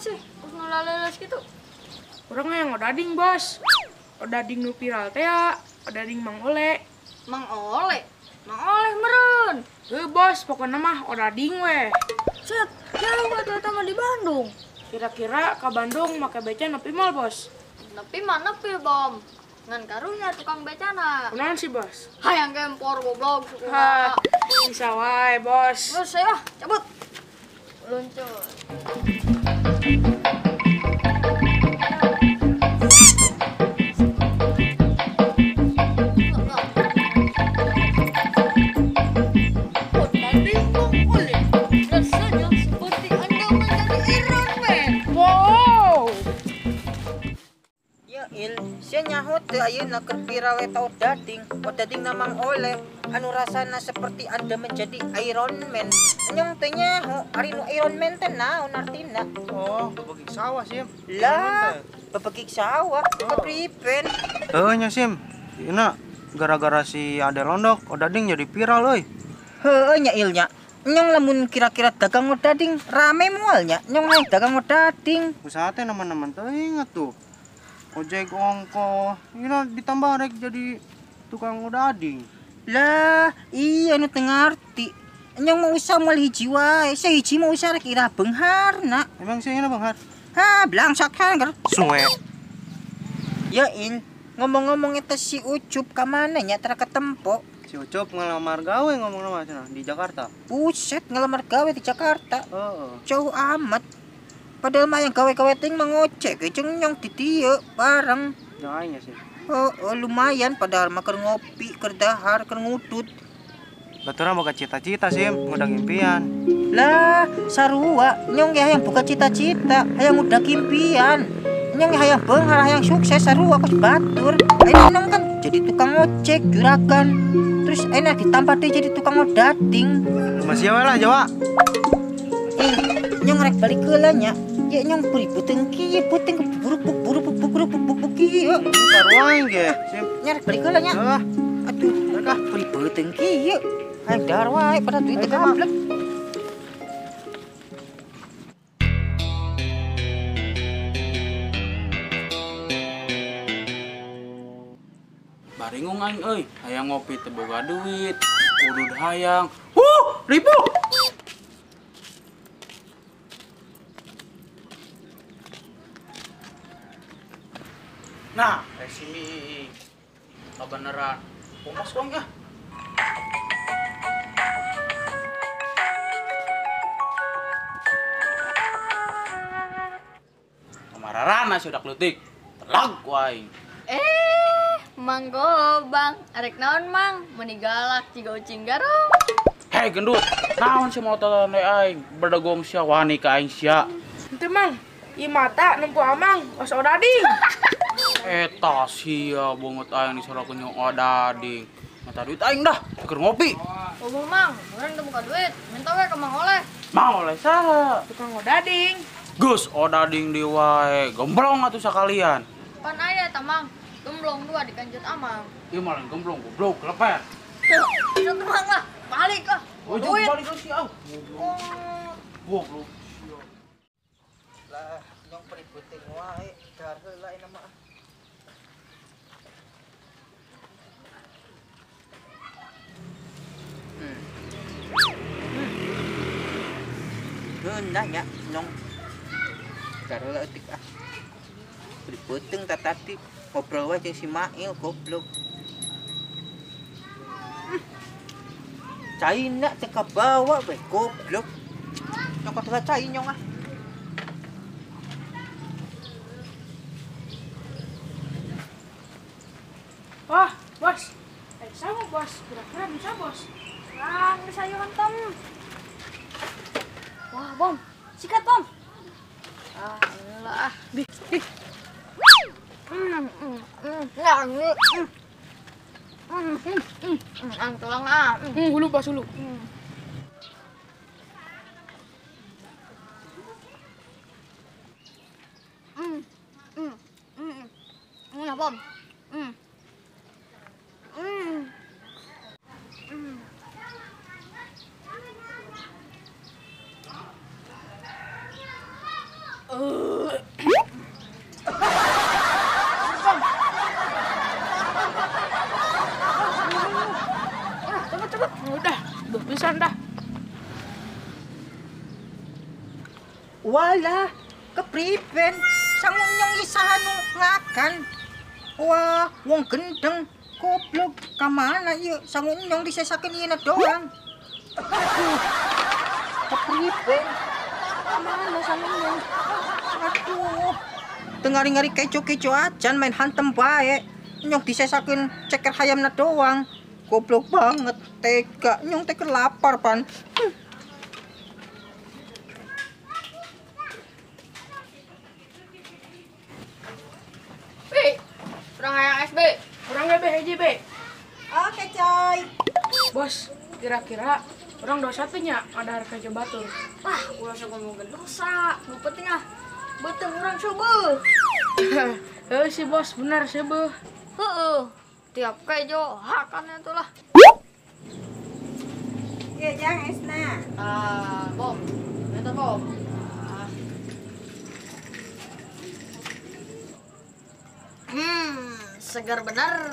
sih? Terus nulaleles gitu. Urang hayang odading, Bos. Odading nu viral teh ya, odading Mang Ole. Mang Ole? Mang Ole meureun. Heuh, Bos, pokona mah odading weh. Set, jauh atuh eta mah di Bandung. Kira-kira ka Bandung make beca nepi mal, Bos? Nepi mah nepi, Bom. Ngan karunya tukang becana. Kunaon sih, Bos? Hayang gempor goblok suku. Bisa wae, Bos. Terus saya cabut. Luncur. Odading Mang Ole, rasanya seperti Anda menjadi Iron Man. Wow. Ya il, sia nyaho teu ayeuna keur viral eta odading, odading na Mang Ole anu rasana seperti Anda menjadi Iron Man. Nyong teu nyaho, ari nu Iron Man teh naon artina? Oh, bebegik sawah, Sim. Lah, bebegik sawah, kepriben? Heuh nya, Sim. Ina gara-gara si Ade Londok, odading jadi viral euy. Heuh nya il nya. Nyong lamun kira-kira dagang odading rame moal nya. Nyong hayang dagang odading. Usaha teh neman-neman teuing atuh. Ojek ongkoh, ina ditambah rek jadi tukang odading. Lah, iya nu teu ngarti. Nyong mau usah moal hiji wae, sahiji mau usah rek ira beungharna. Emang sih ina beunghar? Ha, blangsak hanger. Suwe. Ya il, ngomong-ngomong eta si Ucup ka mana nya tara ketempo? Si Ucup ngelamar gawe ngomong nama cenah di Jakarta. Buset, ngelamar gawe di Jakarta. Heeh. Jauh amat. Padahal mah yang gawe-gawe ting mangocek jeung nyong di dieu bareng. Jeung aing nya sih. Oh, lumayan padahal mah keur ngopi, keur dahar, keur ngudut. Baturan boga cita-cita sih, ngundang impian. Lah, sarua nyong ge hayang boga cita-cita, hayang ngudag impian. Nyong ge hayang beunghar, hayang sukses sarua kos batur. Ayeuna nyong kan jadi tukang ojek, juragan. Terus enak ditambah deh jadi tukang odading. Masih wae lah Jawa. Nyong rek balik heula nya. Ya nyong beri beuteung kieu, beuteung buruk kieu. Sarua aing ge, Sim. Nya rek balik heula nya. Heeh. Aduh, mereka beri beuteung kieu. Hayang dahar wae pada duit teh gablek. Baringung aing euy, hayang ngopi teu boga duit, udud hayang. Huh, ribu. Nah, sini. Kebeneran. Pomas uang ya. Kamararana sudah klutik. Telag ku aing. Mang Gobang, arek naon Mang? Meuni galak jiga ucing garong. Hei gendut, naon sia mototan aing? Berdegong sia wani ka aing sia. Henteu Mang, ieu mata nempo amang kos odading. Eta sia banget aing disorokeun jeung odading. Mata duit aing dah, keur ngopi. Boboh Mang, urang teu boga duit, minta we ka Mang Oleh. Mang Oleh saha? Tukang odading. Geus odading deui wae, gemblong atuh sakalian. Pan aya eta Mang, gemblong dua dikanjut amang. Ieu mah lain gemblong goblok, lepet. Satu Mang lah, balik lah. Duit. Balik lah sia. Goblok. Lah, nyong beri beuteung wae, dahar heula ayeuna mah. Heunah nya nyong. Dahar heula eutik ah. Beri beuteung tadi ngobrol wae jeung si Mail goblok. Caina teu kabawa we goblok. Nyokot heula cai nyong ah. Wah, Bos. Sama Bos, kira-kira bisa Bos. Ah, geus ayo hantem. Wah, Bom. Sikat, Bom. Ah, lah. Di, di. Tulang ah. Hulu, Bos, hulu. Nah, Bom. Alah, kepriben sangu nyong isahan nu ngakan. Wah, wong gendeng goblok ka mana ieu sangu nyong disesakeun ieu doang. Aduh. Kepriben? Ka mana sangu nyong? Aduh. Teu ngari-ngari keco-keco acan main hantem bae. Nyong disesakeun ceker hayamna doang. Goblok banget, tega. Nyong teh lapar pan. Bi, urang hayang es, Bi. Urang ge be hiji be. Oke, coy. Bos, kira-kira urang dosa teh nya ngadahar kejo batur. Wah, ulah sok ngomongkeun dosa. Nu penting ah beuteung urang seubeuh. Heuh sih bos, bener seubeuh. Heeh. Tiap kejo hakan atuh lah. Iya, jang esna. Ah, bom. Eta bom. Segar benar.